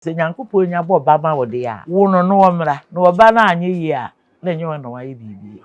Sɛ Nyankopɔn nya bɔ ba ma wo deɛ a, wo no na ɔmmra, na ɔba no anyɛ yie a, na ɛnyɛ wo na wayɛ biribi.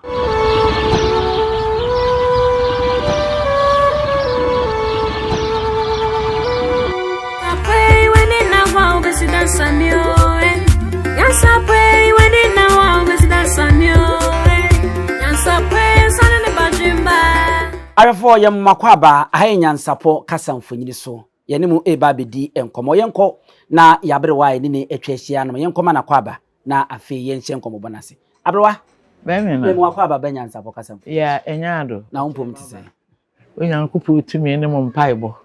Ahwɛfoɔ yɛn mma kɔ aba aha yɛ nyansapɔ kasa mfonini so Yɛne mo reba abɛdi nkɔmmɔ. Yɛnkɔ na yɛaberewa a yɛne no atwa ahyia no, yɛnkɔ ma no akwaaba na afei yɛnhyɛ nkɔmmɔbɔ no ase. Aberewa, Bɛmema. me mo akwaaba ba nyansafo kasa mu. Yeah, ɛnyɛ ado. Na wo mpom te sɛn? Onyankopɔn tumi ne mo mpaebɔ.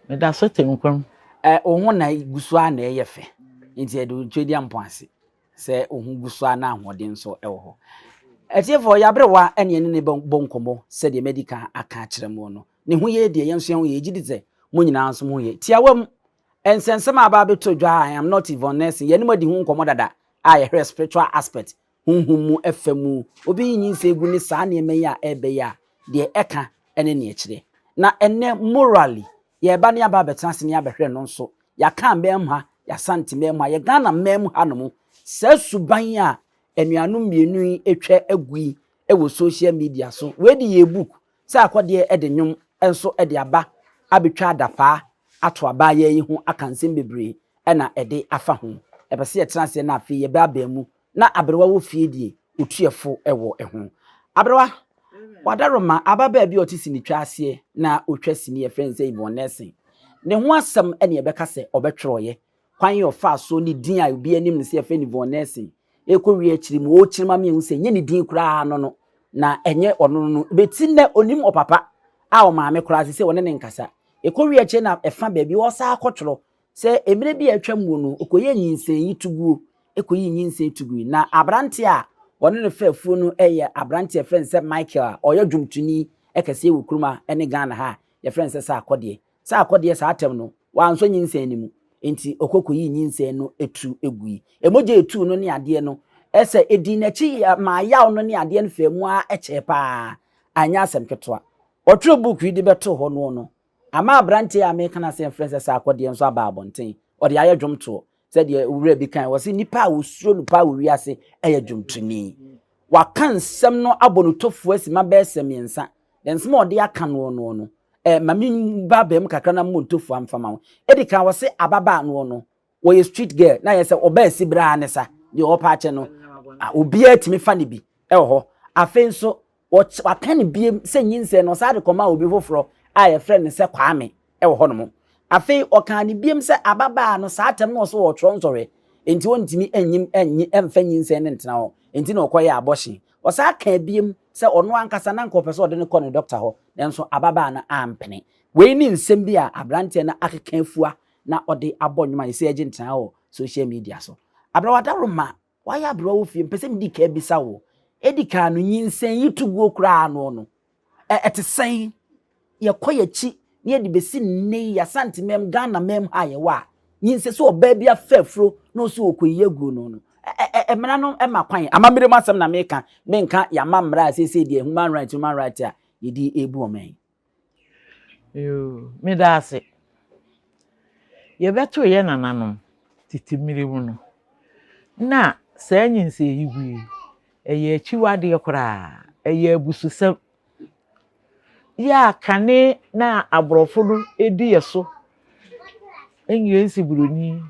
Meda so te nkwa mu. Ɛ, wo ho na gu so ara na ɛyɛ fɛ, nti yɛde wo Tweaduampɔn ase sɛ wo ho gu so ara na ahoɔden nso wɔ hɔ. Atiefoɔ, yɛaberewa ne yɛne no bɔ nkɔmmɔ sɛdeɛ madi kan aka akyerɛ mo no. Ne ho ye deɛ, yɛn nso yɛn ho ye. Yɛgye di sɛ mo nyinaa nso mo ho ye. Tiawa mu, nsɛnsɛm a aba abɛtɔ dwa a I am not Yvonne Nelson, yɛne mo adi ho nkɔmmɔ dada a yɛhwɛ spiritual aspect, honhom mu fa mu, obi yi nyinsɛn gu ne saa nneɛma yi a ɛreba yi a, deɛ ɛka ne deɛ ɛkyerɛ. Na ɛnnɛ morally, yɛreba ne aba abɛtena ase ne abɛhwɛ no nso, yɛaka mmaa mu ha, yɛasante mmaa mu ha, yɛ Ghana mmaa mu hanom, saa suban a anuanom mmienu yi atwa agu yi wɔ social media so, wei de yɛ book, Sɛ akɔdeɛ de nnwom nso de aba abɛtwa adapaa ato abaayaa yi ho aka nsɛm bebree na ɛde afa ho. Yɛpɛ sɛ yɛtena aseɛ na afei yɛbɛ abaa mu na aberewa wɔ fie deɛ ɔtu ɛfo wɔ ho. Aberewa, Wadaroma, ababaa bi a ɔte sinitwa aseɛ na ɔtwa sini yɛfrɛ no sɛ Yvonne Nelson. Ne ho asɛm na yɛbɛka sɛ ɔbɛtwerɛeɛ. Kwan a ɔfaa so ne din a obiara nim no sɛ yɛfrɛ no Yvonne Nelson. Ɛrekɔwie akyiri mu ɔrekyerɛ ma mehu sɛ ɛnyɛ ne din koraa no no na ɛnyɛ ɔno no bɛti nnɛ ɔnim ɔpapa a ɔmaame koraa sɛ sɛ ɔne ne nkasa. Ɛkɔwie akyire na ɛfa baabi ɔsaa kɔtwerɛ sɛ mmerɛ bi a atwa muo no ɔkɔyɛ nyinsɛn yi tuguo ɛkɔyi nyinsɛn tugui na aberanteɛ a ɔne no fa afuo no yɛ aberanteɛ yɛfrɛ no sɛ Michael a ɔyɛ dwomtoni kɛseɛ wɔ kurom ha ne Ghana ha a yɛfrɛ no sɛ Sarkodie. Sɛ akɔdeɛ saa atɛm no, wansɔ nyinsɛn no mu, enti ɔkɔ kɔyii nyinsɛn no tu gui. Mogya a ɛtuu no ne adeɛ no, sɛ ɛdii n'akyi maa yaw no ne adeɛ no faa mu ara kyɛɛ pa ara, anyɛ asɛm ketewa. Ɔtwerɛ book yi de bɛtoo hɔ noɔ no, ama aberanteɛ a mereka n'asɛm frɛ no sɛ Sarkodie nso aba abɔnten, ɔde ayɛ dwomtoɔ. Sɛdeɛ owura bi kae, ɔse nnipa a wɔsuro no paa wɔ wiase yɛ dwomtoni. Waka nsɛm no abɔ no tofoɔ asi ma bɛyɛ sɛ mmiɛnsa. Na nsɛm a ɔde aka noɔ noɔ no, eh, ma me ba bɛm kakra na mmɔ ntofua mfa ma wo. Edi kan wɔse ababaa noɔ no, wɔyɛ street girl, na yɛ sɛ ɔbaa si braa ne sa, deɛ ɔpɛ akyɛ no, obiara tumi fa ne bi wɔ hɔ. Afei nso, waka no biem sɛ nyinsɛn no ɔsan de kɔmaa obi foforɔ a yɛfrɛ no sɛ Kwame wɔ hɔnom. Afei ɔkaa no biem sɛ ababaa no saa atɛm no ɔso ɔretwerɛ nsɔhwɛ nti ɔntumi nyim nyi mfa nyinsɛn no ntena hɔ nti na ɔkɔyɛɛ abortion. Ɔsan kaa biem sɛ ɔno ankasa na anka ɔpɛ sɛ ɔde no kɔ ne dɔkta hɔ nanso ababaa no ampene. Wei ne nsɛm bi a aberanteɛ no akeka afua na ɔde abɔ nnwom a ɛsɛ agye ntena wɔ social media so. Aberewa Daroma, woayɛ aberewa wɔ fie, mepɛ sɛ medi kan bisa wo. Edi kan no, nyinsɛn yi to guo koraa no no, ɛte sɛn? Yɛkɔ yɛakyi na yɛde bɛsi nnɛ yi, Asante mam, Ghana mam ha a yɛwɔ a, nyinsɛn sɛ ɔbaa bi afa afuro na ɔsɛ ɔkɔyi aguo no no, mmara no ma kwan. Amammerɛ mu asɛm na meka, menka yɛama mmara a seesei deɛ human right, human right a yɛde rebu ɔman yi. Yoo, meda ase. Yɛbɛtoo yɛn nananom tete mmere mu no, na saa nyinsɛnyigu yi, ɛyɛ akyiwadeɛ koraa, ɛyɛ abususɛm. Yɛ a kane na aborɔfo no di yɛ so, Engiresi buroni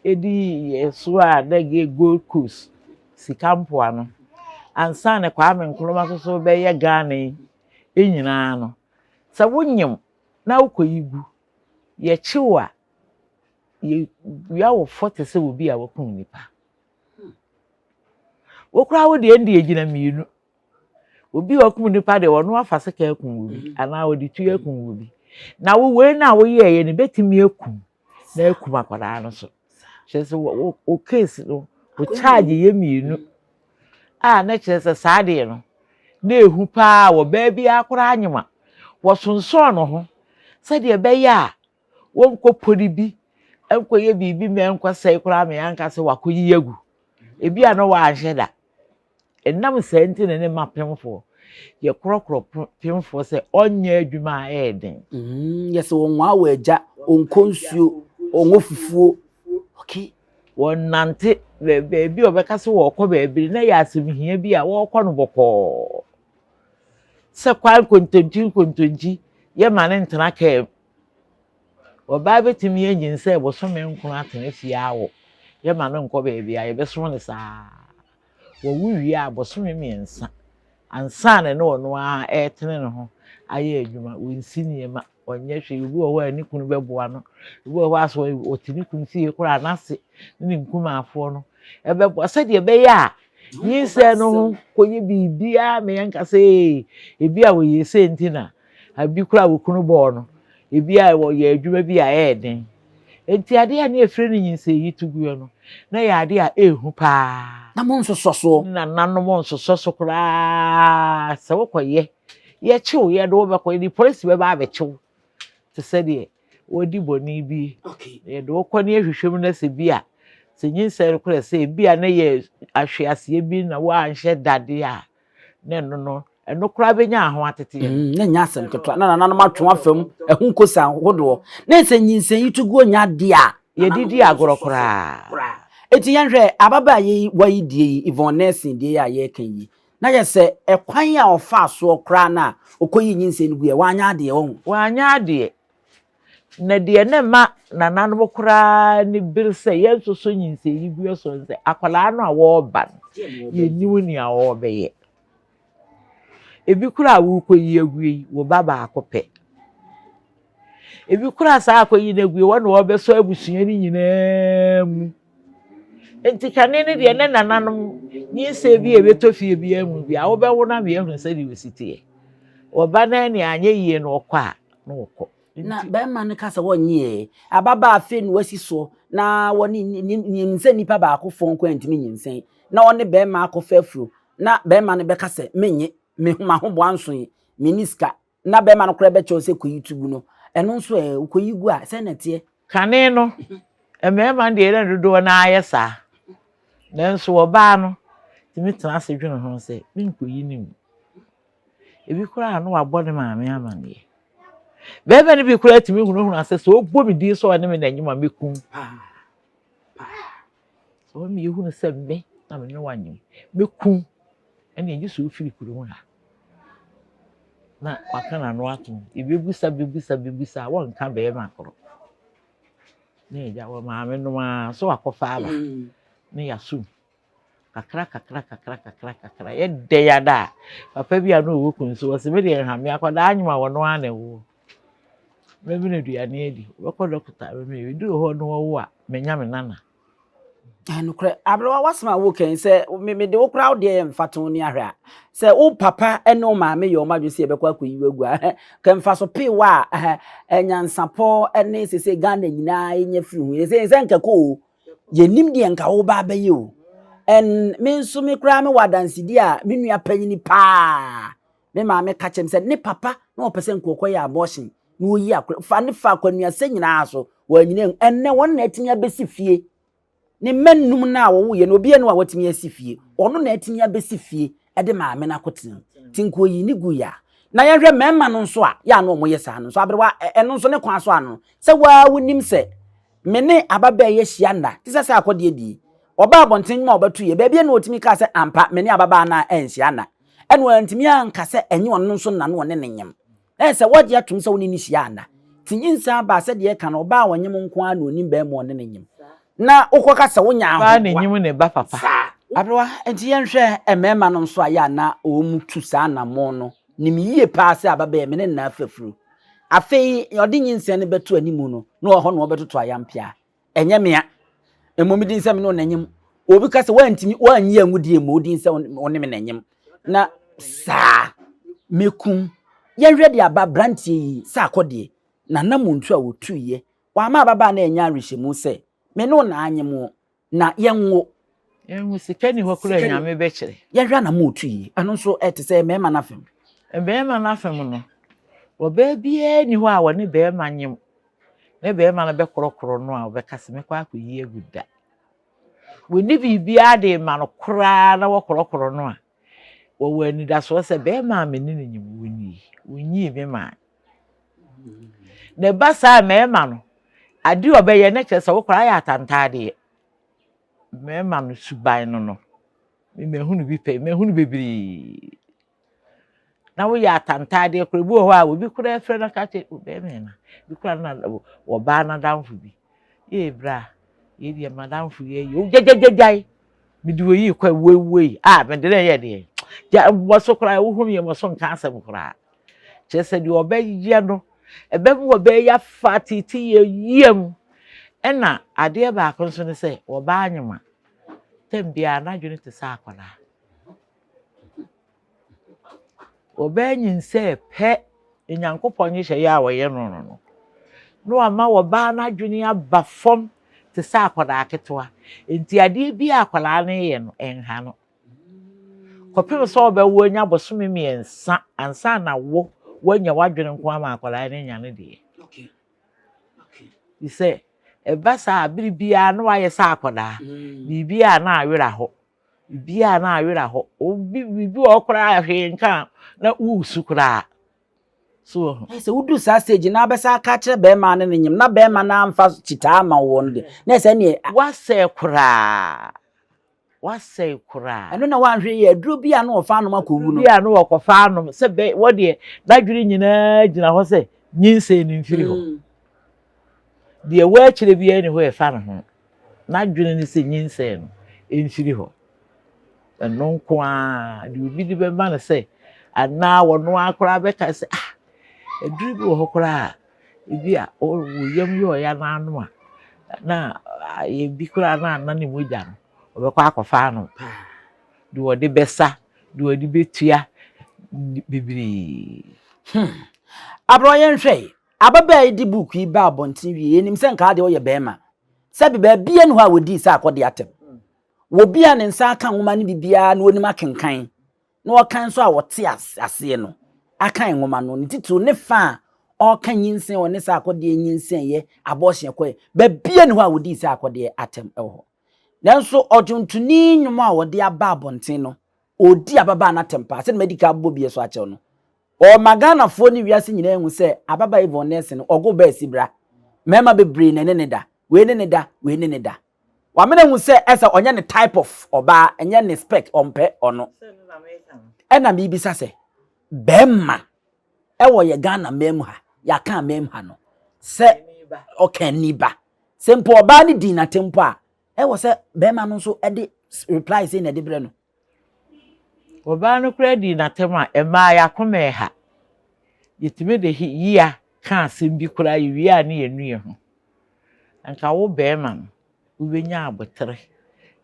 di yɛ so a na ɛyɛ Gold Coast, sika mpoano, ansa na Kwame Nkrumah nso so rebɛyɛ Ghana yi nyinaa no, sɛ wonyem na wokɔyi gu, yɛkye wo a, yɛwia wo fɔ te sɛ obi a wakum nipa. Wo koraa wo deɛ ɛnde gyina mmienu. Obi a wakum nipa deɛ ɔno afa sekan akum obi mm. anaa ɔde tuo akum obi. Na wo wei no a woyɛeɛ no bɛtumi akum na akum akwadaa no so. Kyerɛ sɛ wo wo case no wo charge yɛ mmienu a na kyerɛ sɛ saa adeɛ no na ehu paa wɔ baa biara koraa anyem a wɔsonsɔn no ho sɛdeɛ ɛbɛyɛ a wɔnkɔ pori bi nkɔyɛ biribi ma ɛnkɔsɛe koraa ma yɛanka sɛ wakɔyi agu. Ebi a na wanhyɛ da. Ɛnam saa nti na ne mma pemfoɔ, yɛkorɔkorɔ pemfoɔ sɛ ɔnyɛ adwuma a ɛyɛ den. Mm, yɛ sɛ ɔnwaa wɔ agya, ɔnkɔ nsuo, ɔnwɔ fufuo. Okay. Wɔnante baabi a wɔbɛka sɛ wɔrekɔ baabi na yɛ asɛm hia bi a wɔrekɔ no bɔkɔɔ. Sɛ kwan nkontonkyi nkontonkyi yɛma no ntena kaa mu. Ɔbaa bɛtumi anyinsɛn bosome nkron atena fie awo. Yɛma no nkɔ baabi a yɛbɛsom no saa. Wɔwo wie a bosome mmiɛnsa ansa na ne ɔno ara ɛretene ne ho ayɛ adwuma. Wɔnsi nneɛma, ɔnyɛ hwee. Obi wɔ hɔ a ne kunu bɛboa no. Obi wɔ hɔ a sɛ ɔte ne kunu fie koraa n'ase ne ne nkumaafoɔ no ɛbɛboa sɛdeɛ ɛbɛyɛ a nyinsɛn no ho kɔyɛ biribiara ma yɛnka sɛ ee ebi a wɔyɛ sei nti na abi koraa wɔ kunu bɔɔ no ebi a wɔyɛ adwuma bi a ɛyɛ den. Nti adeɛ a ne yɛfrɛ no nyinsɛn yi to guo no na yɛ adeɛ a ɛɛhu paa. Na mo nsosɔ soɔ. Nananom nsosɔ so koraa sɛ wokɔyɛ yɛkyew yɛde wo bɛkɔ yɛde polisi bɛba abɛkyew te sɛ deɛ wɔdi bɔne bi. Okay. Yɛde wo kɔ ne yɛhwehwɛ mu na sɛ bi a sɛ nyinsɛn no koraa sɛ ebi a na yɛ ahweaseɛ bi na woanhyɛ dadeɛ a na ɛno no ɛno koraa bɛnya ho ateteɛ. Na nyɛ asɛm ketewa na nananom atwe afam ɛho nkosa ahodoɔ na sɛ nyinsɛn yi to guo nya adeɛ a yɛdidi agorɔ koraa. Eti yɛnhwɛ ababaa yi wayi die yi, Yvonne Nelson die yi a yɛreka yi, na yɛ sɛ ɛkwan a ɔfaa soɔ koraa na ɔkɔyi nyinsɛn no gu yɛ wanyɛ adeɛ wɔn. Wanyɛ adeɛ. Na deɛ ne ma nananom koraa ne bere sɛ yɛn nso so nyinsɛn yi gu so sɛ akwadaa no a wɔreba no yɛnnim nea ɔrebɛyɛ. Ebi koraa a wɔrekɔyi agu yi wɔ ba baako pɛ. Ebi koraa saa akɔyi no agu yi wɔn na wɔrebɛsɔ abusua no nyinaa mu. Nti kane no deɛ ne nananom nyinsɛn bi a ɛbɛtɔ fie biara mu bi a wobɛwo no ama yɛahunu sɛdeɛ osi teɛ. Ɔba no ani anyɛ yie na ɔkɔ a na ɔkɔ. Na bɛrima no ka sɛ wɔnyɛ ababaa afei na wasi soɔ na wɔne nim sɛ nipa baako fɔn kɔ ntumi nyinsɛn na ɔne bɛrima akɔfa afuro na bɛrima no bɛka sɛ menye me mahoboa nso yi menni sika na bɛrima no koraa bɛkyɛw sɛ kɔyi tugu no ɛno nso ɛ kɔyi gu a sɛ na teɛ. Kane no mmarima deɛ na dodoɔ no ayɛ saa nanso ɔbaa no tumi tena ase dwene ho sɛ menkɔyi ne mu. Ebi koraa na wabɔ ne maame amanneɛ. Bɛrima no bi koraa tumi hunahuna sɛ sɛ ɔbɔ me din sɛ ɔne me n'anim a mɛkum. Sɛ ɔma yɛhunu sɛ me na me ne wanyem mɛkum ɛne ɛgye sɛ ɔfiri kurom ha. Na waka n'ano atom. Yɛbɛbusa bɛbusa bɛbusa a wɔnka bɛrima korɔ. Na yɛgya wɔ maame no ara so wakɔfa aba na yɛasom. Kakra kakra kakra kakra kakra yɛdɛ yada a papa bi a na ɔwɔ kun so wɔsɛ me deɛ nhame akwadaa anyem a wɔno ara na ɛwɔ. Mɛmi no aduane adi wɔkɔ dɔkota mɛmi ɛduru hɔ na wɔwo a menya me nana. Nokorɛ aberewa wasɛm a wokan sɛ mede wo koraa wo deɛ yɛ mfatoho ne ahwɛ a sɛ wo papa ne wo maame yɛ ɔmo adwene sɛ yɛbɛkɔ akɔyi wagu a ka mfa so pee wa a nyansapɔ ne sese Ghana nyinaa yɛnya firi ho sɛ sɛ nkɛkɔ o yɛnim deɛ nka wo ba bɛyɛ o. Ɛn me nso me koraa me wɔ adansedi a me nua panyini paa me maame ka kyerɛ me sɛ ne papa na ɔpɛ sɛ nkurɔkɔ yɛ abortion na oyi akora fa ne fa akwanuasɛ nyinaa so wɔanyina ɛnnɛ wɔn na atumi abɛsi fie ne mma nnum no a wɔwoyɛ no obiara no a watumi asi fie ɔno na atumi abɛsi fie ɛde maame no akɔtena nti nka oyi ne gu ya. Na yɛhwɛ mmarima no nso a yɛ a na wɔyɛ saa no nso aberewa ɛno nso ne kwan so ano sɛ waa wonim sɛ me ne ababaa yi ahyia nna te sɛ sɛ akɔdeɛ die ɔbaa abɔnten nnwuma a ɔbɛto yɛ baabi na ɔtumi kaa sɛ ampa me ne ababaa no a ɛnhyia nna ɛna wantumi anka sɛ ɛnyɛ ɔno nso nna no ɔne ne nyem na sɛ wɔgye atom sɛ wo ne ne hyia nna nti nyinsa aba sɛdeɛ ɛka no ɔbaa a ɔnyem nko ara na onim bɛrima ɔne ne nyem na wokɔka sɛ wonya ahoboa ne nyim ne ba papa. Aberewa nti yɛnhwɛ mmarima no nso a yɛ a na wɔn tu saa anammɔn no nim yie paa sɛ ababaa me ne nna afafuro afei ɔde nyinsɛn no bɛto animu no na ɔhɔ na ɔbɛtoto ayampea ɛnyɛ mea mmom din sɛ me ne ɔnanyim obi ka sɛ woantumi woanyi angudie mu odin sɛ wo ne me nanyim na saa mekum. Yɛnhwɛ de aba aberanteɛ yi sɛ akɔdeɛ na namontu a wɔtuiɛ wama ababaa no anya awerɛhyɛmu sɛ me ne wo na anyem wo na yɛnwo. Yɛnwo sika ni hɔ koraa Nyame bɛkyerɛ. Yɛhwɛ anam otu yi ɛno nso ɛte sɛ mmarima no afam. Mmarima no afam no ɔbaa biara ni hɔ a wɔne barima nyem ne barima no bɛkorɔkorɔ no a ɔbɛka sɛ mɛkɔ akɔyi agu da. Wɔnni biribiara de ma no koraa na wɔkorɔkorɔ no a wɔwɔ anidasoɔ sɛ barima a me ne no nyem wɔnyi wɔnyii me maa. Na ɛba saa mmarima no Adeɛ a ɔbɛyɛ na kyerɛ sɛ wo koraa ayɛ atantaadeɛ. Mmarima no suban no no, me mahunu bi pɛ, mahunu bebree. Na woyɛ atantaadeɛ koraa, ebi wɔ hɔ a obi koraa frɛ no ka kyerɛ bɛrima na bi koraa na ɔbaa n'adamfo bi. Yee bra, yei deɛ m'adamfo yi ayi, gyagyagyae, mede wei kɔ wei wei, a mede no yɛ deɛ. Gya mmɔ so koraa, wohu me mmɔ so nka asɛm koraa. Kyerɛ sɛ deɛ ɔbɛyɛ no, ɛbɛma ɔbɛyɛ afa tete yɛ yam. Ɛna adeɛ baako nso ne sɛ, ɔbaa nyema. Tɛm biara n'adwene te sɛ akwadaa. Ɔbaa nyinsɛn pɛ, Nyankopɔn nhyehyɛeɛ a ɔyɛ no no no, na wama ɔbaa no adwene aba fam te sɛ akwadaa ketewa. Nti adeɛ bi a akwadaa no yɛ no, ɛnha no. Kɔpem sɛ ɔbɛwo anya bosome 3 ansa na wo woanya w'adwene nko ama akwadaa no anya ne deɛ. Fi sɛ ɛba saa a, bere biara na wayɛ sɛ akwadaa. Biribiara na awerɛ hɔ. Biribiara na awerɛ hɔ. Obi biribi wɔ hɔ koraa hwee nka a, na woresu koraa. So wɔ ho. Sɛ wodu saa stage na abɛsa aka akyerɛ bɛrima ne ne nyim na bɛrima no amfa kyitaa ama wo no deɛ, na ɛsɛ neɛ Wasɛe koraa. Wasɛe koraa. Ɛno na wanhwɛ yie, aduro bi a na wɔfa anom akɔwu no. Bi a na wɔkɔfa anom sɛ bɛ wɔdeɛ n'adwene nyinaa gyina hɔ sɛ nyinsɛn no mfiri hɔ. Deɛ ɛwɔ akyire biara ni hɔ ɛfa ne ho. N'adwene ne sɛ nyinsɛn no mfiri hɔ. Ɛno nko ara deɛ obi de bɛma no sɛ anaa wɔno ara koraa bɛka sɛ ah aduro bi wɔ hɔ koraa a ebi a wo yam yɛ ɔya n'ano a na ayɛ bi koraa na ana ne mogya no ɔbɛkɔ akɔfa anom. Deɛ ɔde bɛsa, deɛ ɔde bɛtua bebree. Aborɔ yɛnhwɛ yi, ababaa yi de book yi ba abɔnten wie, yɛnim sɛ nkaa deɛ ɔyɛ bɛrima. Sɛbi baabi ni hɔ a wɔdii sɛ akɔde atɛm. Wɔbi a ne nsa aka nwoma no bibiara na wɔnim akenkan, na ɔkan nso a wɔte aseɛ no, akan nwoma no, ne titiriw ne fa a ɔka nyinsɛn ɔne sɛ akɔdeɛ nyinsɛn yɛ abortion kɔɛ, baabi ni hɔ a wɔdii sɛ akɔdeɛ atɛm wɔ hɔ. Nanso ɔdwontoni nnwom a wɔde aba abɔnten no, ɔdi ababaa no atɛm paa, sɛdeɛ madi ka abobɔ bi so akyɛw no. Ɔma Ghanafoɔ ne wiase nyinaa hu sɛ ababaa Yvonne Nelson no, ɔgo baa si bra. Mmarima bebree na ɛne ne da, wei ne ne da, wei ne ne da. Wamena hu sɛ ɛsɛ ɔnyɛ ne type of ɔbaa, ɛnyɛ ne spec, ɔmpɛ ɔno. Ɛna miribisa sɛ, bɛrima ɛwɔ yɛ Ghana mmaa ha, yɛaka mmaa ha no, sɛ ɔka ni ba. Sɛ mpo ɔbaa no di n'atɛm mpo a, ɛwɔ sɛ bɛrima no nso ɛde reply sɛ na ɛde brɛ no. Ɔbaa no koraa di n'atɛm a, mmaa yɛakoma ɛha. Yɛtumi de yia ka asɛm bi koraa yɛwie a ne yɛnu yɛn ho. Nka wo bɛrima no, wobɛnya abotere,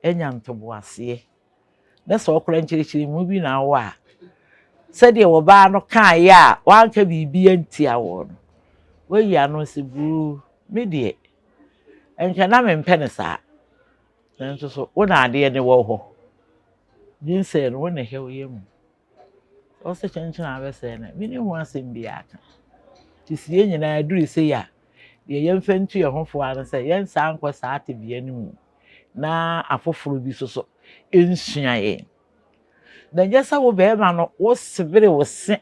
anya ntoboaseɛ. Na sɛ ɔkora nkyerɛkyerɛmu bi na awɔ a, sɛdeɛ ɔbaa no kaeɛ a wanka biribi antia wɔ no, wayi ano sɛ buu, me deɛ, nka na mempɛ no saa. Nanso so, wo na adeɛ ne wɔ hɔ. Nyinsɛn no, wo na ɛhɛ wo yam. Ɔsɛ kyɛnkyɛn a abɛsɛe no, menni ho asɛm biara ka. Nti sɛ yɛn nyinaa duru sei a, deɛ yɛmfa ntu yɛn ho fo ara ne sɛ yɛnsan nkɔ saa tebea no mu na afoforɔ bi nso so nsua yɛn. Na nyɛ sɛ wo bɛrima no, wosebere wo se,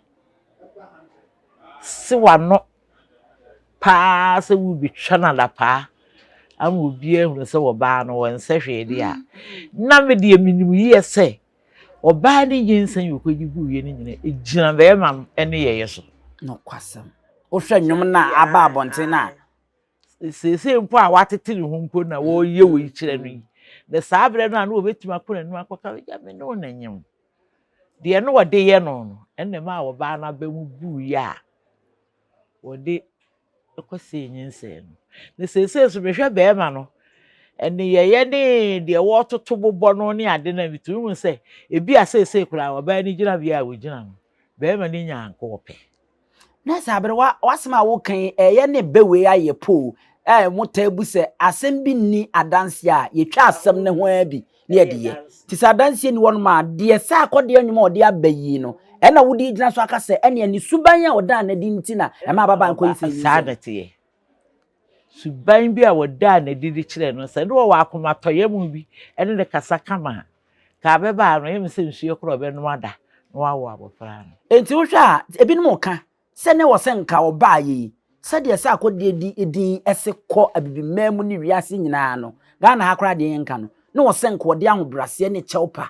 se w'ano paa sɛ wobɛtwa no adapaa ama obiara ahunu sɛ ɔbaa no wɔnsɛ hwee deɛ a, na me deɛ menim yie sɛ ɔbaa no nyinsɛn yɛ ɔkɔgye guiɛ no nyinaa ɛgyina bɛrima no ne yɛyɛ so. Nokwasɛm. Wohwɛ nnwom no a aba abɔnten no a. Seesei mpo a watete ne ho mpo na wɔreyɛ wei kyerɛ no yi. Na saa berɛ no a na wɔbɛtumi akɔ n'anim akɔka, gya me ne wo na nyem. Deɛ na wɔde yɛ no no, ɛna ɛma a ɔbaa no aba mu buiɛ a wɔde kɔsɛe nyinsɛn no. Na seesei nso mehwɛ bɛrima no, nneyɛeɛ ne deɛ wɔretoto bobɔ no ne ade no a, metumi hu sɛ ebi a seesei koraa ɔbaa no gyina bea a wɔgyina no, bɛrima no nya anka ɔpɛ. Na sɛ aberewa w'asɛm a woka yi ɛyɛ ne bɛ wei ayɛ po ɛ mo taa bu sɛ asɛm bi nni adanseɛ a yɛtwa asɛm no ho ara bi ne yɛde yɛ. Nti sɛ adanseɛ ni hɔnom a deɛ sɛ akɔdeɛ nnwom a ɔde aba yi no ɛna wode gyina so aka sɛ ɛneɛ ne suban a ɔdaa n'adi nti na ɛma ababaa nkɔ yi sɛ Saa na ɛteɛ. Suban bi a wɔdaa n'adi de kyerɛɛ no sɛ ne wɔwɔ akomatɔyam bi ne ne kasa kama a, ka abɛbaa no ɛyɛ me sɛ nsuo korɔ ɔbɛnom ada na wawo abɔfra no. Enti wohwɛ a ebinom ka sɛ ne wɔ sɛ nka ɔbaa yi. Sɛdeɛ sɛ akɔdeɛ di din se kɔ abibiman mu ne wiase nyinaa no, Ghana ha koraa deɛ yɛnka no, na wɔ sɛ nka ɔde ahobraseɛ ne kyɛwpa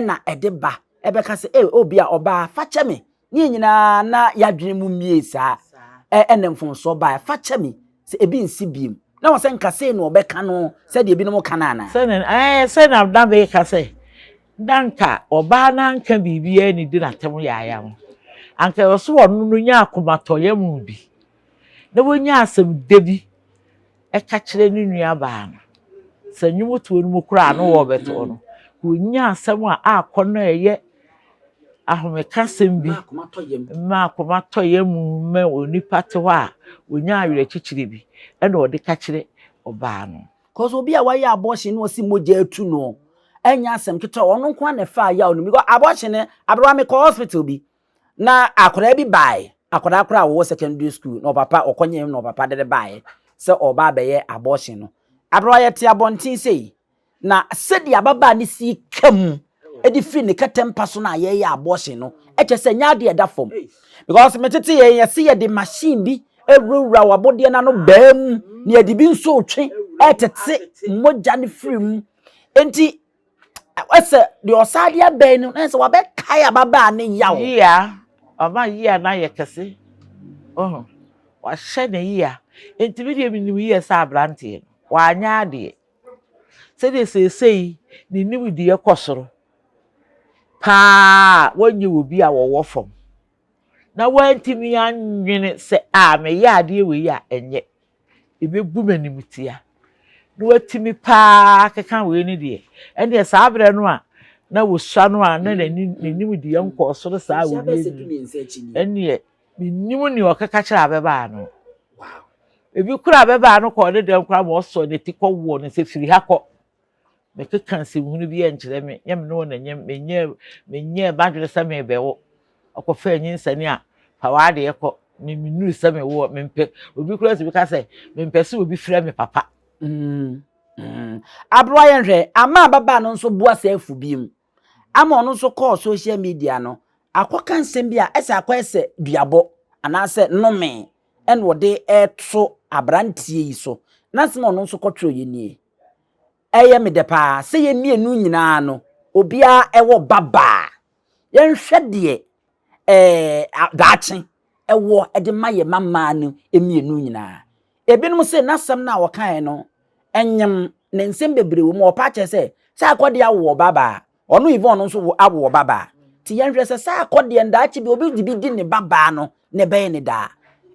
na ɛde ba ɛbɛka sɛ, ee, obia ɔbaa, fa kyɛ me. Ne yɛn nyinaa na yɛadwene mu mmie saa, ɛna mfomsoɔ baeɛ, fa kyɛ me sɛ ebi nsi biem. Na wɔ sɛ nka sei na ɔbɛka no sɛdeɛ ebinom ka no anaa? Sɛnea ɛɛ sɛnea na meka sɛ na nka ɔbaa no anka biribiara annidi n'atɛm yaaya no, anka ɛwɔ sɛ ɔno no nya akomatɔyam bi na wanya asɛm dɛ bi ka kyerɛ ne nuabaa no. Sɛ nnwomtoɔ no mu koraa a na wɔrebɛtoɔ no, ɔnya asɛm a akɔ na ɛyɛ ahomekasɛm bi ma akoma tɔ yam ma onipa te hɔ a, ɔnya awerɛkyekyerɛ bi ɛna ɔde ka kyerɛ ɔbaa no. Cause obi a wayɛ abortion na ɔsi mogya atu no ɛnyɛ asɛm ketewa, ɔno nko ara na ɛfaa yaw no mu because abortion no, aberewa mekɔ hospital bi na akwadaa bi bae, akwadaa koraa a wɔwɔ secondary school na ɔpapa ɔkɔnyɛ na ɔpapa de ne baeɛ sɛ ɔba abɛyɛ abortion no. Aberewa yɛte abɔnten sei Na sɛdeɛ ababaa no sii ka mu de firi ne kɛtɛ mpa so no a yɛreyɛ abortion no, ɛkyɛ sɛ nyɛ adeɛ ɛda fam. Because metete yɛn yɛse yɛde machine bi awurawura w'abodeɛ no ano baa mu na yɛde bi nso retwe ɛtete mogya no firi mu. Enti ɛsɛ deɛ ɔsan de abɛn no na sɛ wabɛkae ababaa no yaw. Yia, ɔma yia no ayɛ kɛse. Ɔho, wahyɛ ne yia. Enti me deɛ menim yie sɛ aberanteɛ no, wanyɛ adeɛ. Sɛdeɛ seesei ne nimdeɛ kɔ soro paa a, wɔnyɛ obi a wɔwɔ fam na wantumi annwene sɛ, a meyɛ adeɛ wei a ɛnyɛ, ɛbɛbu m'animtia. Na watumi paa keka wei no deɛ, ɛnneɛ saa berɛ no a na wɔsua no a na n'ani ne nimdeɛ nkɔɔ soro saa a wɔwie no, ɛnneɛ mennim nea ɔkeka kyerɛ ababaa no. Ebi koraa ababaa no kɔɔ ne dɛm koraa ma ɔsɔɔ ne ti kɔwɔɔ no sɛ firi ha kɔ. Mekeka nsɛmhunu bi nkyerɛ me, nyɛ me ne wo na nyɛ menyɛ menyɛɛ m'adwene sɛ merebɛwo. Ɔkɔfaa nyinsɛne a fa w'adeɛ kɔ. Me mennuru sɛ mewoɔ, mempɛ. Obi koraa tumi ka sɛ mempɛ sɛ obi frɛ me papa. Mm, mm. Aberewa yɛnhwɛ, ama ababaa no nso boa saa afu bi mu. Ama ɔno nso kɔɔ social media no, akɔka nsɛm bi a ɛsɛ akɔyɛ sɛ duabɔ anaasɛ nnome ɛna ɔde reto aberanteɛ yi so. N'asɛm a ɔno nso kɔtwerɛeɛ nie, Ɛyɛ me dɛ paa sɛ yɛn mmienu nyinaa no, obiara wɔ ba baa. Yɛnhwɛ deɛ ɛɛ daakye ɛwɔ de ma yɛn mma mmaa no mmienu nyinaa. Ebinom se n'asɛm no a ɔkaeɛ no, ɛnyem ne nsɛm bebree wɔ mu. Ɔpa akyerɛ sɛ, sɛ akɔdeɛ awo ɔba baa, Ɔno Yvonne no nso wo awo ɔba baa. Nti yɛnhwɛ sɛ saa akɔdeɛ no daakye bi obi de bi di ne ba baa no na ɛbɛyɛ ne daa.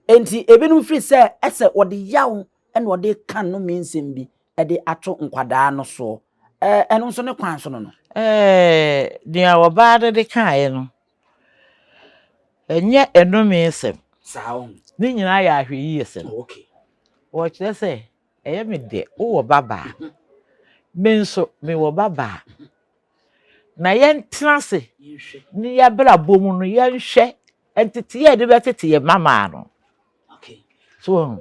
Nti ebinom firi sɛ ɛsɛ wɔde yaw na wɔde ka nnome nsɛm bi de ato nkwadaa no soɔ. Ɛɛ ɛno nso ne kwan so no no. Ɛɛ nea ɔbaa no de kaeɛ no, ɛnyɛ nnome nsɛm. Saa ɔho. Ne nyinaa yɛ ahwɛyiesɛm. Oh, okay. Wɔkyerɛ sɛ Ɛyɛ me dɛ, wowɔ babaa. Me nso, mewɔ babaa. Na yɛntena ase ne yɛabrabɔ mu no, yɛnhwɛ nteteyɛ a yɛde bɛtete yɛn mmammaa no. So wɔn,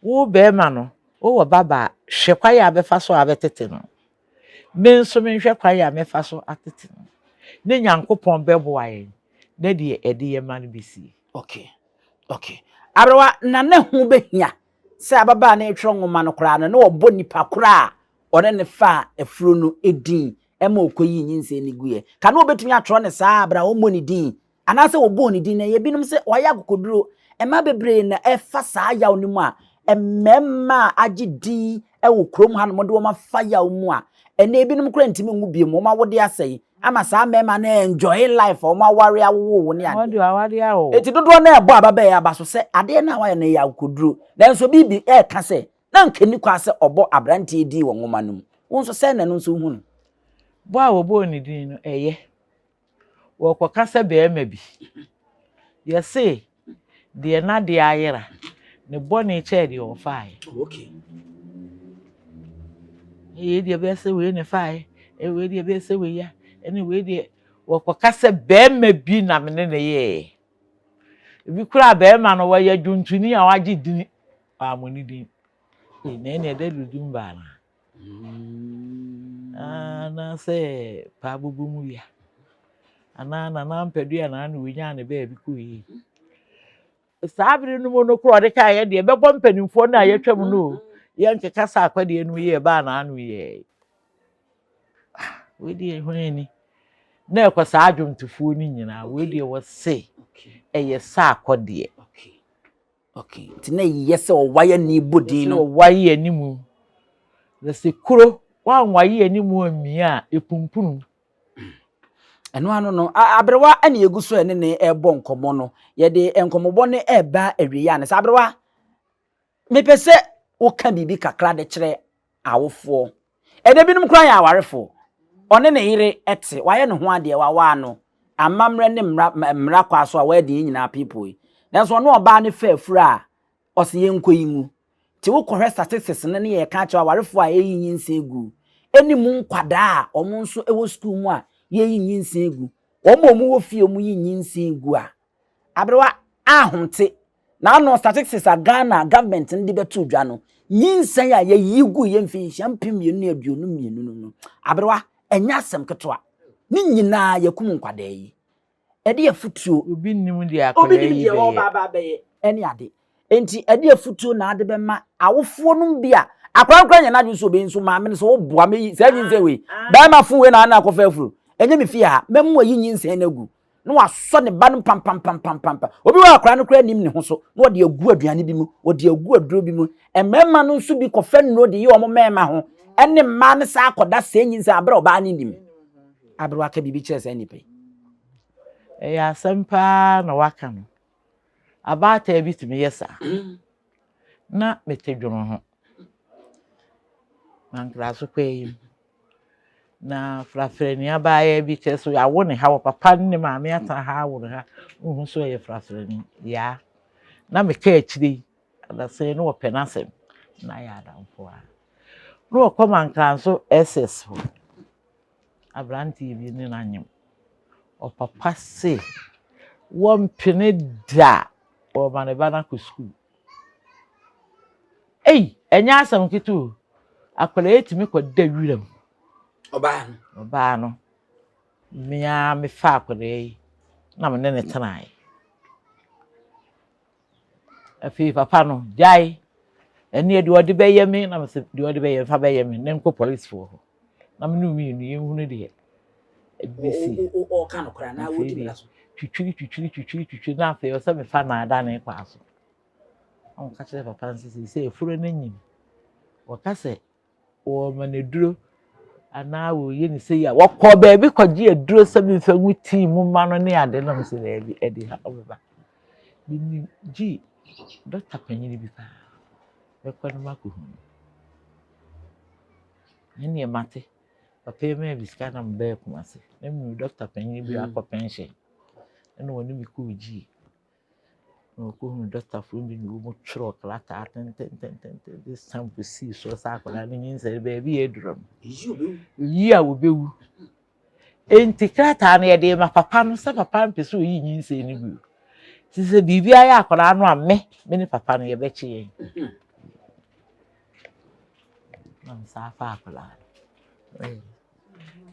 wo barima no, wowɔ babaa, hwɛ kwan a bɛfa so a bɛtete no. Me nso menhwɛ kwan a mɛfa so atete no. Ne Nyankopɔn bɛboa yɛn na deɛ ɛde yɛn ma no bɛsie. Okay, okay. Aberewa, na ne ho bɛhia Sɛ ababaa no retwerɛ nwoma no koraa no, na ɔbɔ nipa korɔ a ɔne no faa afuro no din ma ɔkɔyii nyinsɛn no guiɛ. Ka na ɔbɛtumi atwerɛ no saa berɛ a ɔmmɔ ne din, anaasɛ ɔbɔɔ ne din no. Ɛyɛ binom sɛ wɔayɛ akokoduro. Mmaa bebree na ɛfa saa yaw no mu a, mmarima a agye din wɔ kurom hanom de wɔn afa yaw mu a, ɛnnɛ ebinom koraa ntumi nwo bio, wɔn awode asɛe. Ama saa mmarima no enjoy life a wɔn aware awowo wo ne adeɛ. Wɔn de aware awowo. Eti dodoɔ no ɛbɔ ababaa yi aba so sɛ adeɛ no a wayɛ no yɛ akokoduro. Nanso biribi ɛreka sɛ na anka ɛnni kwan sɛ ɔbɔ aberanteɛ din wɔ nwoma no mu. Wo nso sɛn na ɛno nso wohu no? Bɔ a wɔbɔɔ ne din no, ɛyɛ. Wɔrekɔka sɛ barima bi. Yɛse deɛ n'adeɛ ayera, ne bɔne kyɛɛ deɛ ɔfaeɛ. Oh, okay. Wei deɛ ɛbɛyɛ sɛ wei na ɛfaeɛ, wei deɛ ɛbɛyɛ sɛ wei ya, ɛne wei deɛ wɔkɔka sɛ barima bi na me ne no yɛɛ. Ebi koraa barima no wɔyɛ dwontoni a wagye dini, wammɔ ne din. Na ɛne ɛdɛ dudum baa no. Anaasɛ paabobo mu wia, anaa Nana Ampadu anaa na onyaa ne baabi kɔeɛ. Saa bere no mu no koraa ɔde kaeɛ deɛ ɛbɛbɔ mpanimfoɔ no a yɛatwam no o, yɛnkeka sɛ akwadeɛ no yie ɛbaa n'ano yɛɛ. Ah, wei deɛ hwan ni? Na ɛkɔ saa adwomtofoɔ no nyinaa, wei deɛ wɔse ɛyɛ sɛ akɔdeɛ. Okay, nti na ɛyɛ sɛ ɔwae ani bɔ din no. Ɔwae anim. Na sɛ kuro woanwae anim ammia a, ɛpumpunu. Ɛno ano no, aberewa na yɛgu so ɛne ne ɛrebɔ nkɔmmɔ no. Yɛde nkɔmmɔbɔ no ɛreba awieeɛ a ne sɛ aberewa, mepɛ sɛ woka biribi kakra de kyerɛ awofoɔ. Ɛnɛ binom koraa yɛ awarefoɔ. Ɔne ne yere te, wayɛ ne ho adeɛ, wawaa no. Amammerɛ ne mmara mmara kwa so a wɔadi yɛn nyinaa people yi. Nanso ɔne ɔbaa no fa afuru a, ɔse yɛnkɔ yi ngu. Nti wokɔhwɛ statistics no ne yɛka akyerɛ awarefoɔ a yɛyi nyinsɛn gu, ɛne mu nkwadaa a wɔn nso wɔ sukuu mu a yɛyi nyinsɛn gu, wɔn a wɔwɔ fie a wɔyi nyinsɛn gu a, aberewa ahomte. Na ano statistics a Ghana government no de bɛto dwa no, nyinsɛn a yɛyi gu yɛ mfinhyia 2022 no no, aberewa, ɛnyɛ asɛm ketewa. Ne nyinaa yɛkum nkwadaa yi. Ɛde afutuo. Obi nim deɛ akwadaa yi bɛyɛ. Obi nim deɛ ɔba bɛyɛ ɛne ade. Enti ɛde afutuo na ade bɛma awofoɔ nom bi a akwadaa nkora nyɛ n'adwene sɛ obi nso maame no sɛ woboa me saa nyinsɛn wei. Bɛrima fo wei na ana akɔfa afuru. Ɛnyɛ me fie ha. Mɛmu ayi nyinsɛn no agu. Na wasɔ ne ba no pampampampampam. Obi wɔ akwadaa no koraa nim ne ho so na ɔde agu aduane bi mu, ɔde agu aduro bi mu. Mmarima no nso bi kɔfa nnuro de yɛ wɔn mmarima ho ɛne mmaa no saa akɔda sɛ nyinsɛn abere ɔbaa no nim. Abere waka biribi kyerɛ saa nnipa yi. Ɛyɛ asɛm paa na waka no. Abaatan bi tumi yɛ saa. Na mete dwono ho. Mankraso kɔ yi mu. Na frafrani abaayewa bi kyerɛ sɛ awo ne ha wɔ papa ne ne maame atena ha awo ne ha. Wohu sɛ ɔyɛ frafrani. Yaa. Na meka akyire yi, adasɛn no wɔpɛ n'asɛm. Na ayɛ adamfo a. Na wɔkɔ Mankranso SS hɔ. Aberanteɛ bi ne no anyem. Ɔpapa se wɔmpene da wɔma ne ba no akɔ sukuu. Ei, ɛnyɛ asɛm ketewa o. Akwadaa yi tumi kɔda wiram. Ɔbaa no. Ɔbaa no. Me ara mefa akwadaa yi na me ne no tenaeɛ. Afei papa no, gyae. Ɛnneɛ deɛ ɔde bɛyɛ me na mesɛ deɛ ɔde bɛyɛ mfa bɛyɛ me na nkɔ polisifoɔ hɔ. Na me ne mmienu yɛnhunu deɛ ɛbɛsi. Ɔka no koraa na wɔdi mmara so. Twitwiri twitwiri twitwiri twitwiri na afei ɔsɛ mefa naada ne kɔ aso. Na wɔka kyerɛ papa no sɛ sɛ efuro no nyim. Wɔka sɛ wɔma no aduro anaa wɔyɛ ne sɛ yi a wɔkɔ baabi kɔgye aduro sɛ memfa ngu tii mu ma no ne ade nam sɛ baabi ɛde ha ɔbɛba. Menim gye dɔkta panyin bi paa. Mɛkɔ no makɔhu no. Ɛnneɛ mate. Papa yi maa me sika na mebɛɛ Kumasi. Na menim dɔkta panyin bi a akɔ pension. Ɛna wɔne me kɔɔ gyii. Na wɔkɔhunu dɔktafoɔ bi na wɔtwerɛ krataa tentententen de stamp sii so sɛ akwadaa no nyinsɛn baabi a aduru no. Yi a wɔbɛwu. Enti krataa no yɛde ma papa no sɛ papa mpɛ sɛ ɔyi nyinsɛn no bio. Nti sɛ biribi ayɛ akwadaa no a me, me ne papa no yɛbɛkye yɛn. Na mesan fa akwadaa no.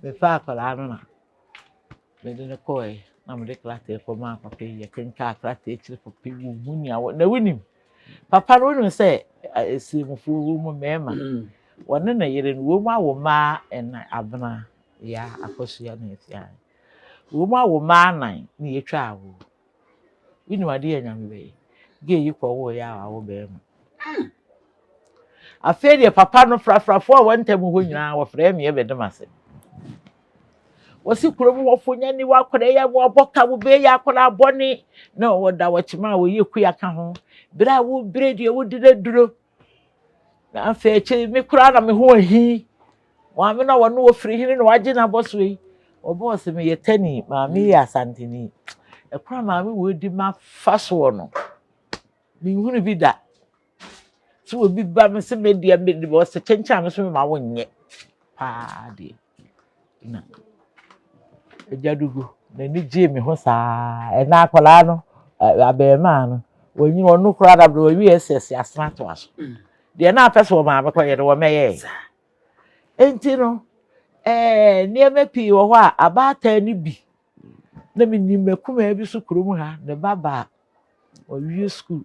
Mefa akwadaa no na mede no kɔɛ na mede krataa kɔmaa papa yi yɛkenkaa krataa kyerɛ papa yi wɔhu nea wɔ na wonim papa no wonim sɛ esimufoɔ wɔ mu mmarima wɔne ne yere no wɔn mu awo mmaa ɛnan abena ya akɔsua ne afia wɔn mu awo mmaa nan ne yɛtwa awo wonim adeɛ a Nyame bɛyɛ gye yi kɔwoo yɛ a wawo bɛrima. Afei deɛ papa no frafrafoɔ a wɔn ntam hɔ nyinaa wɔfrɛ me ɛbɛdem ase. Wɔsi kurom hɔfo nya ni wakɔda yɛ mo abɔ ka wo bɛ yɛ akɔda abɔne na wɔda wɔkyema a wɔyɛ kuya ka ho. Bere a wobere deɛ wodi no aduro. Na afei akyiri me koraa na me ho ahi. Maame na wɔne wɔfiri hene na wagye n'abɔsoɔ yi. Wɔbɔɔ sɛ meyɛ tani, maame yɛ asanteni. Ɛkwan a maame wɔ di ma fa soɔ no, menhunu bi da. Sɛ obi ba me sɛ me deɛ me de ɔsɛ kyɛnkyɛn a me so mema wo nyɛ paa deɛ. Na Agya Dugu n'ani gyee me ho saa. Ɛna akwadaa no, abarimaa no, wɔnyini ɔno koraa da bere wɔwie SS asena atoa so. Deɛ na apɛ sɛ wɔn maame kɔyɛ no wɔmɛyɛɛ. Enti no, nneɛma pii wɔ hɔ a abaatan no bi na menim akumaa bi so kurom ha ne ba baa. Wawie sukuu.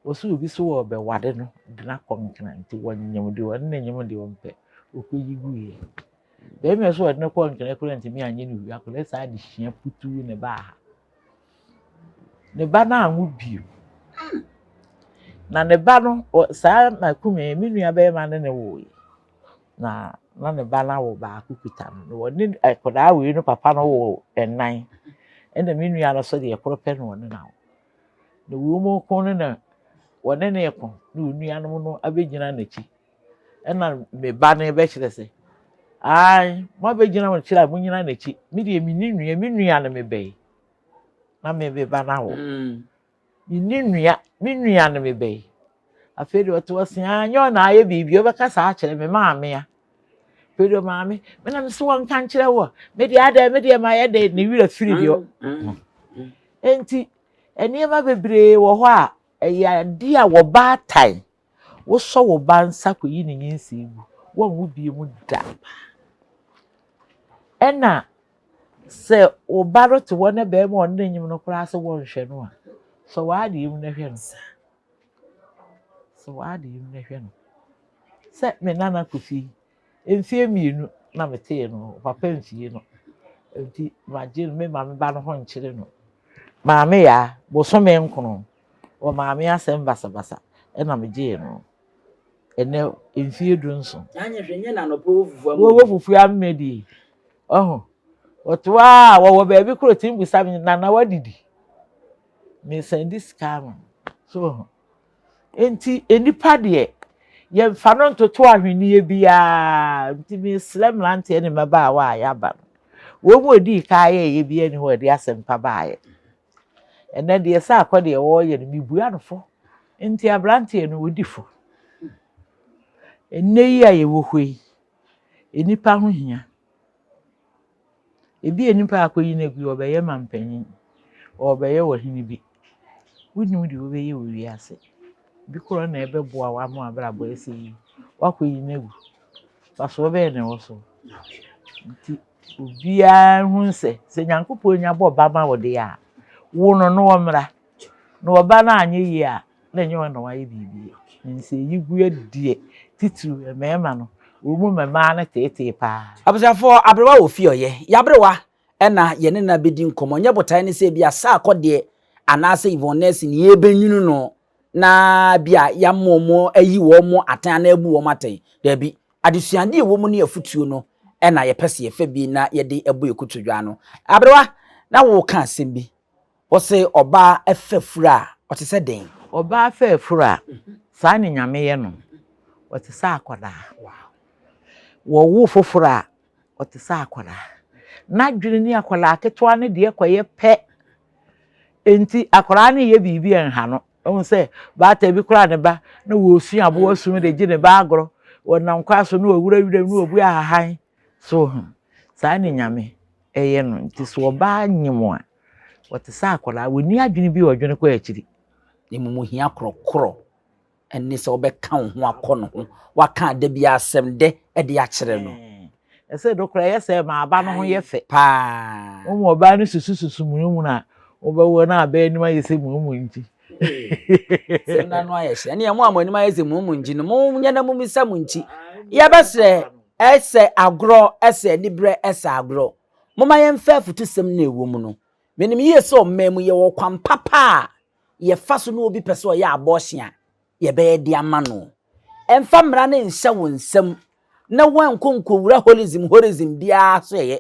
Wɔse obi so wɔrebɛware no de no akɔ Nkran nti wɔnyem deɛ ɔne no nyem deɛ ɔmpɛ. Ɔkɔyi guiɛ. Barima so ɔde no kɔɔ Nkran koraa ntumi anyɛ no hwee. Akwadaa saa adesua putuu na ɛbaa ha. Ne ba no anwo bio. Na ne ba no, saa Makume, me nua barima ne ne woeɛ. Na na ne ba no awo baako kuta no. Na wɔne akwadaa wei no papa no woo nnan. Ɛna me nua no nso deɛ koro pɛ na ɔne no awo. Na wɔn ko no na wɔne no reko na onuanom no abɛgyina n'akyi. Ɛna me ba no bɛkyerɛ sɛ, ae, moabɛgyina wɔn akyiri a monyina n'akyi. Me deɛ menni nua, me nua no mebɛyi. Na me me ba no awo. Menni nua, me nua no mebɛyi. Afei deɛ ɔte hɔ se, ah, nyɛ ɔna ayɛ biribi, ɔbɛka saa akyerɛ me maame a. Afei deɛ maame, me na me se wɔnka nkyerɛ wo, me deɛ adɛn, me deɛ mayɛ dɛn, ne werɛ firi deɛ. Enti, nneɛma bebree wɔ hɔ a, ɛyɛ adeɛ a wɔbaatan. Wosɔ wo ba nsa kɔyi ne nyinsɛn gu, wɔnwo bio mu da. Ɛna sɛ wo ba no te hɔ na barima a ɔne no nyem no koraa sɛ wɔnhwɛ no a, sɔ w'adeɛ mu na hwɛ no. Sɔ w'adeɛ mu na hwɛ no. Sɛ me nana Kofi, mfeɛ mmienu na metee no, papa mfie no. Nti magye no, me maame ba no ho nkyere no. Maame yaa, bosome nkono, wɔ maame asɛm basabasa ɛna megyee no. Ɛnɛ mfeɛ 17. Anyɛ hwɛ nyɛ na anɔpa wɔ fufu ama. Wɔwɔ fufu ama die. Ɔho. Wɔto a wɔwɔ baabi koro tim busa me nana wadidi. Mesan di sika ama no. So ɔho. Nti nnipa deɛ yɛmfa no ntoto ahwenneɛ biara. Nti mesrɛ mmeranteɛ ne mmabaawa a yɛaba no. Wɔn mu odii kan yɛɛyɛ biara ni hɔ a ɛde asɛmpa baeɛ. Ɛnɛ deɛ sɛ akɔ deɛ wɔreyɛ no mebua no fɔ. Nti aberanteɛ no ɔdi fɔ. Ɛnnɛ yi a yɛwɔ hɔ yi, nnipa ho hia. Ebi a nipa akɔyi no agu yi, ɔbɛyɛ mampanyin, ɔrebɛyɛ ɔhene bi. Wonnim deɛ wobɛyɛ wɔ wiase. Bi koraa na ɛbɛboa wo ama w'abrabɔ asi yie. Woakɔyi no agu. Mfasoɔ bɛn na ɛwɔ so? Nti obiara hu sɛ, sɛ Nyankopɔn nya bɔ ba ma wo deɛ a, wo no na ɔmmra. Na ɔba no anyɛ yie a, na ɛnyɛ wo na wayɛ biribi. Nsɛyi gu deɛ titiriw mmarima no, wɔn mu mmaa no teetee paa. Abusuafoɔ, aberewa wɔ fie ɔyɛ. Yɛaberewa ɛna yɛne no abɛdi nkɔmmɔ. Nyɛ botae ne sɛ bi a saa akɔdeɛ anaasɛ Yvonne Nelson yɛbɛnwunu no na bi a yɛama wɔn ayi wɔn atɛn anaa abu wɔn atɛn. Daabi. Adesuadeɛ a ɛwɔ mu ne afotuo no ɛna yɛpɛ sɛ yɛfa bi na yɛde ɛbɔ yɛ kotodwe ano. Aberewa, na woka asɛm bi. Wɔse ɔbaa ɛfɛ furu a, ɔte sɛ dɛn? Ɔbaa fɛ furu a, saa ne Nyame yɛ no. Ɔte sɛ akwadaa. Wɔwo foforɔ a, ɔte sɛ akwadaa. N'adwene ne akwadaa ketewa no deɛ kɔyɛ pɛ. Enti akwadaa no yɛ biribi a nha no. Ɛhu sɛ baatan bi koraa ne ba na wɔresu aboa sum de gye ne ba agorɔ. Wɔnam kwa so na wɔwura wiram na wɔbu ahahan. So ho. Saa ne Nyame ɛyɛ no. Nti sɛ ɔbaa nyem a, ɔte sɛ akwadaa. Wɔnni adwene bi a ɔdwene kɔ akyiri. Na mmom ohia korɔkorɔ ɛne sɛ wobɛka wo ho akɔ no ho. Waka da bi asɛm dɛ ɛde akyerɛ no. Ɛsɛ do koraa ɛyɛ sɛ ma aba no ho yɛ fɛ. Paa. Wɔn mu ɔbaa no susususu munumunu a wobɛwɔ na aba anim ayɛ sɛ mumu nkyi. Sɛm na no ayɛ hyɛ. Ɛne mo a mo anim ayɛ sɛ mumu nkyi no, mo nyɛ na mo misa mo nkyi. Yɛbɛsrɛ ɛsɛ agorɔ, ɛsɛ anibrɛ, ɛsɛ agorɔ. Momma yɛmfa afutusɛm no a ɛwɔ mu no. Menim yie sɛ ɔman mu yɛwɔ kwan papa a yɛfa so na obi pɛ sɛ ɔyɛ abortion a yɛbɛyɛ de ama no. Ɛmfa mmara no nhyɛ wo nsam na woankɔ nkɔwura holism holism biara so ɛyɛ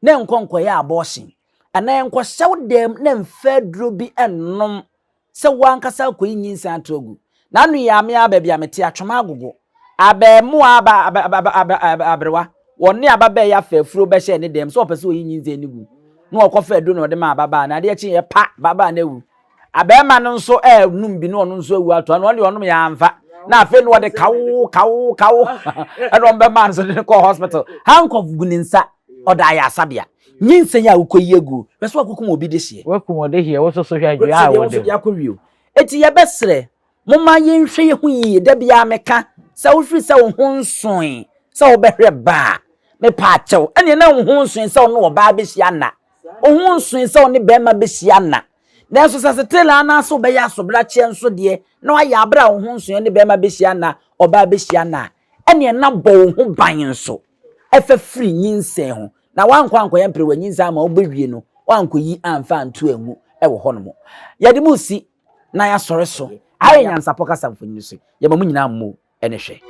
na nkɔ nkɔyɛ abortion anaa nkɔhyɛ wo dɛm na mfa aduro bi nnom sɛ woankasa akɔyi nyinsɛn ato agu. N'ano yi ame a baabi a mete atwoma agogo. Abɛɛmoa aba aba aberewa wɔne ababaa yi afa afuro bɛhyɛ ne dɛm sɛ ɔpɛ sɛ ɔyi nyinsɛn no gu na ɔkɔfa aduro na ɔde ma ababaa na adeɛ kye yɛ pa ababaa no awu. Abɛɛma no nso ɛɛnum bi na ɔno nso awu ato ano ɔno deɛ ɔnom yɛ amfa na afei na ɔde kawo kawo kawo ɛna ɔmo bɛmaa no so de no kɔɔ hospital handcuff gu ne nsa ɔda ayɛ asabea nyinsɛn a wokɔyi agu hwɛ so wakokum obi de hyeɛ. Wakum ɔde hyeɛ wo soso hwɛ adwea a wɔde akɔ wie eti yɛbɛsrɛ momma yɛnhwɛ yɛ ho yie. Da biara meka sɛ wofiri sɛ wo ho nsoe sɛ wobɛhwɛ baa mepa akyɛw ɛneɛ na wo ho nsoe sɛ wo ne ɔbaa bɛhyia nna, wo ho nsoe sɛ wo ne bɛrima bɛhyia nna. Nanso sɛ setela anaasɛ wobɛyɛ asobrakyeɛ nso deɛ, na wayɛ aberɛ a wo ho nsoɛ ne bɛrima bɛhyia na ɔbaa bɛhyia na a, ɛneɛ na bɔ wo ho ban nso ɛfa firi nyinsɛn ho. Na woankɔ ankɔyɛ mpere w'anyinsɛn ama wobɛwie no, woankɔyi amfa anto angu wɔ hɔnom. Yɛde mo resi na yɛasɔre so ayɛ nyansapɔ kasa mfonini so. Yɛma mo nyinaa mmo ne hwɛ.